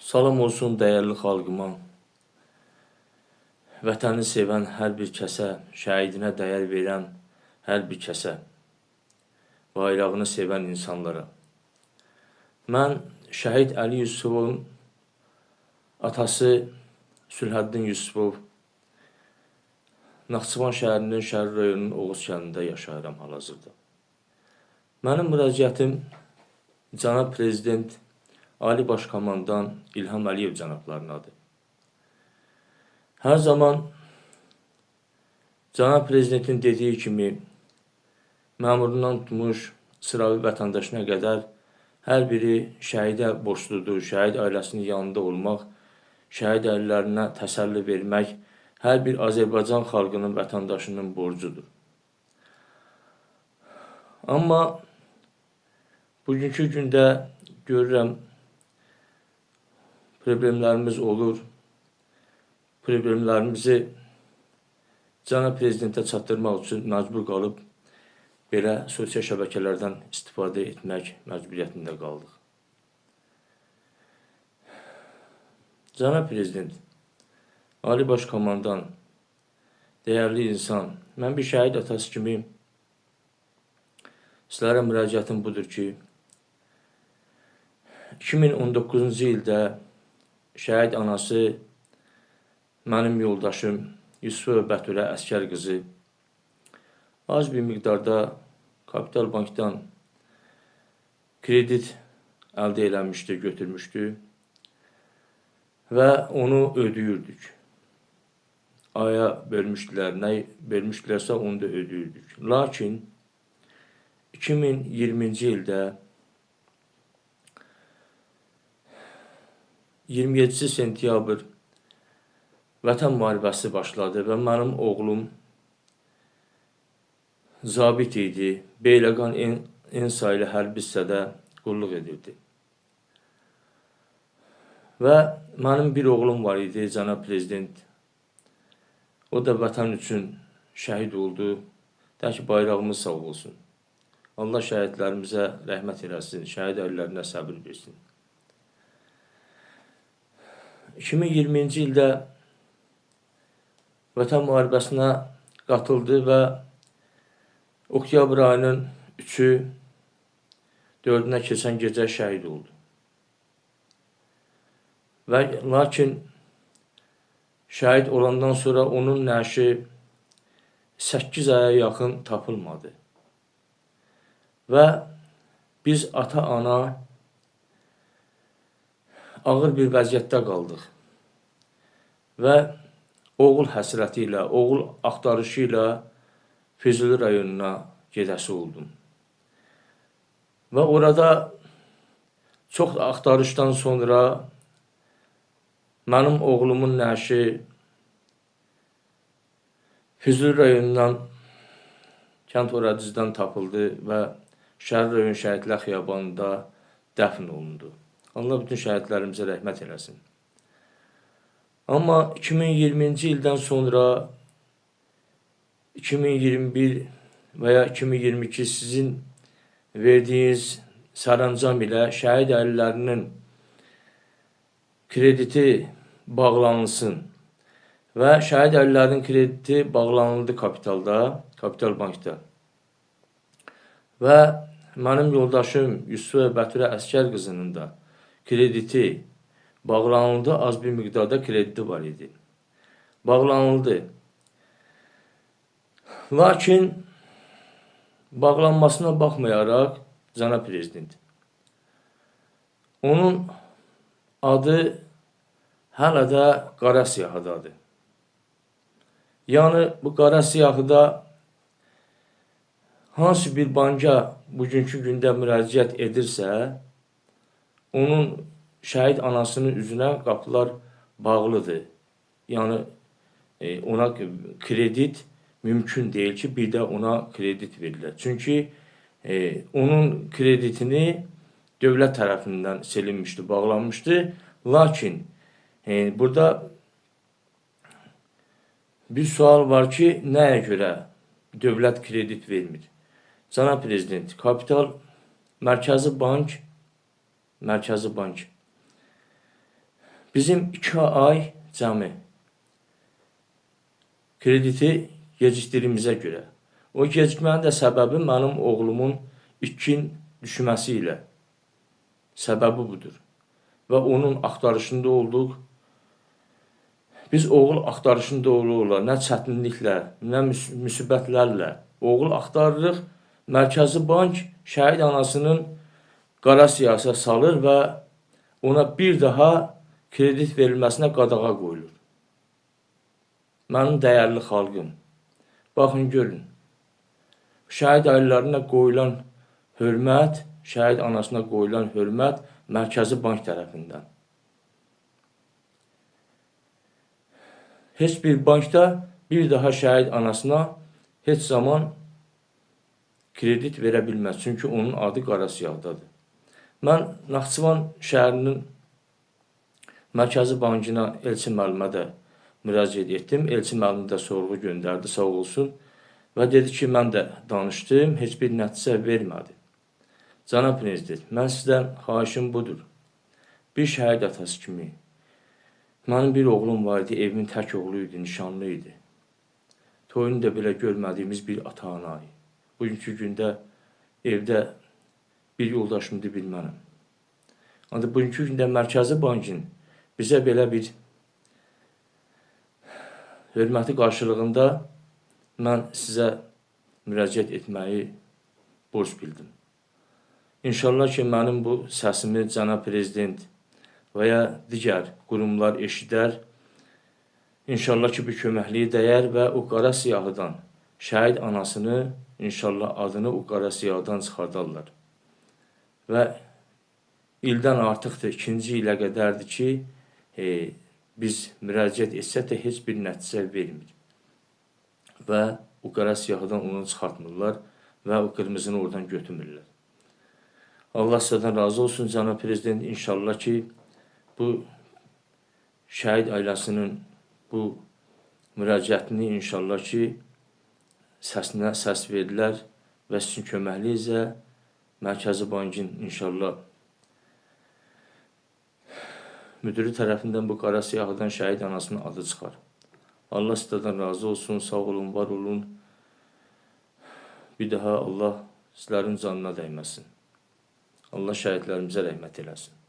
Salam olsun dəyərli xalqıma. Vətəni sevən hər bir kəsə, şəhidinə dəyər verən hər bir kəsə, bayrağını sevən insanlara. Mən şəhid Əli Yusufovun atası Sülhəddin Yusufov, Naxçıvan şəhərinin Şərri rayonunun Oğuz kəndində yaşayıram hal-hazırda. Mənim müraciətim cənab prezident Ali Baş Komandan İlham Əliyev cənablarınadır. Hər zaman cənab prezidentin dediyi kimi məmurundan tutmuş sıravi vətəndaşına qədər hər biri şəhidə borcludur, şəhid ailəsinin yanında olmaq, şəhid ailələrinə təsəlli vermək hər bir Azərbaycan xalqının, vətəndaşının borcudur. Amma bugünkü gündə görürəm problemlərimiz olur. Problemlərimizi cənab prezidentə çatdırmaq üçün məcbur qalıb belə sosial şəbəkələrdən istifadə etmək məcburiyyətində qaldıq. Cənab prezident, Ali Baş Komandan, dəyərli insan, mən bir şəhid atası kimi sizlərə müraciətim budur ki, 2019-cu ildə şəhid anası mənim yoldaşım Yusufova Bətulə Əsgər qızı az bir miqdarda Kapital Bankdan kredit əldə eləmişdi, götürmüşdü və onu ödəyirdik. Aya bölmüşdülər, nə bölmüşdülərsə onu da ödəyirdik. Lakin 2020-ci ildə 27 sentyabr Vətən müharibəsi başladı və mənim oğlum zabit idi. Beyləqan en saylı hərbi hissədə qulluq edirdi. Və mənim bir oğlum var idi, cənab prezident. O da vətən üçün şəhid oldu. Də ki, bayrağımız sağ olsun. Allah şəhidlərimizə rəhmət eləsin, şəhid əllərinə səbir versin. 2020-ci ildə Vətən müharibəsinə qatıldı və oktyabr ayının 3-ü 4-ünə keçən gecə şəhid oldu. Və lakin şəhid olandan sonra onun nəşi 8 aya yaxın tapılmadı. Və biz ata-ana ağır bir vəziyyətdə qaldıq. Və oğul həsrəti ilə, oğul axtarışı ilə Füzuli rayonuna gedəsi oldum. Və orada çox axtarışdan sonra mənim oğlumun nəşi Füzuli rayonundan kənd Oradizdən tapıldı və Şərri rayon Şəhidlər Xiyabanında dəfn olundu. Allah bütün şəhidlərimizə rəhmət eləsin. Amma 2020-ci ildən sonra 2021 və ya 2022 sizin verdiyiniz sərəncam ilə şəhid ailələrinin krediti bağlanılsın və şəhid ailələrinin krediti bağlanıldı Kapitalda, Kapital Bankda. Və mənim yoldaşım Yusufova Bətulə Əsgər qızının da krediti bağlanıldı, az bir miqdarda krediti var idi. Bağlanıldı. Lakin bağlanmasına baxmayaraq, cənab prezident, onun adı hələ də qara siyahıdadır. Yəni, bu qara siyahıda hansı bir banka bugünkü gündə müraciət edirsə, onun şəhid anasının üzünə qapılar bağlıdır. Yəni, ona kredit mümkün deyil ki, bir də ona kredit verilir. Çünki onun kreditini dövlət tərəfindən silinmişdi, bağlanmışdı. Lakin burada bir sual var ki, nəyə görə dövlət kredit vermir? Cənab Prezident, Kapital Mərkəzi Bank Bizim 2 ay cəmi krediti gecikdirdiyimizə görə. O gecikmənin də səbəbi mənim oğlumun itkin düşməsi ilə. Səbəbi budur. Və onun axtarışında olduq. Biz oğul axtarışında olurlar, nə çətinliklə, nə müsibətlərlə oğul axtarırıq. Mərkəzi Bank şəhid anasının qara siyahısına salır və ona bir daha kredit verilməsinə qadağa qoyulur. Mənim dəyərli xalqım, baxın görün, şəhid ailələrinə qoyulan hörmət, şəhid anasına qoyulan hörmət Mərkəzi Bank tərəfindən. Heç bir bankda bir daha şəhid anasına heç zaman kredit verə bilməz. Çünki onun adı qara siyahıdadır. Mən Naxçıvan şəhərinin Mərkəzi Bankına Elçin müəllimə də müraciət etdim. Elçin müəllim də sorğu göndərdi, sağ olsun. Və dedi ki, mən də danışdım, heç bir nəticə vermədi. Cənab Prezident, mən sizdən xahişim budur. Bir şəhid atası kimi, mənim bir oğlum var idi, evimin tək oğlu idi, nişanlı idi. Toyunu da belə görmədiyimiz bir ata-ana idi. Bugünkü gündə evdə bir yoldaşımdır bilmənəm. Ancaq bugünkü gündə Mərkəzi Bankın bizə belə bir hörməti qarşılığında mən sizə müraciət etməyi borc bildim. İnşallah ki, mənim bu səsimi cənab Prezident və ya digər qurumlar eşidər. İnşallah ki, bu köməkliyi dəyər və o qara siyahıdan şəhid anasını inşallah adını o qara siyahıdan çıxardarlar. Və ildən artıqdır, ikinci ilə qədərdir ki, biz müraciət etsək də heç bir nəticə vermir. Və o qara siyahıdan onu çıxartmırlar və o qırmızını oradan götürmürlər. Allah sizdən razı olsun, cənab Prezident. İnşallah ki, bu şəhid ailəsinin bu müraciətini inşallah ki, səsinə səs verdilər və sizin köməkliyinizlə Mərkəzi Bankın inşallah müdiri tərəfindən bu qara siyahıdan şəhid anasının adı çıxar. Allah sizlərdən razı olsun, sağ olun, var olun. Bir daha Allah sizlərin canına dəyməsin. Allah şəhidlərimizə rəhmət eləsin.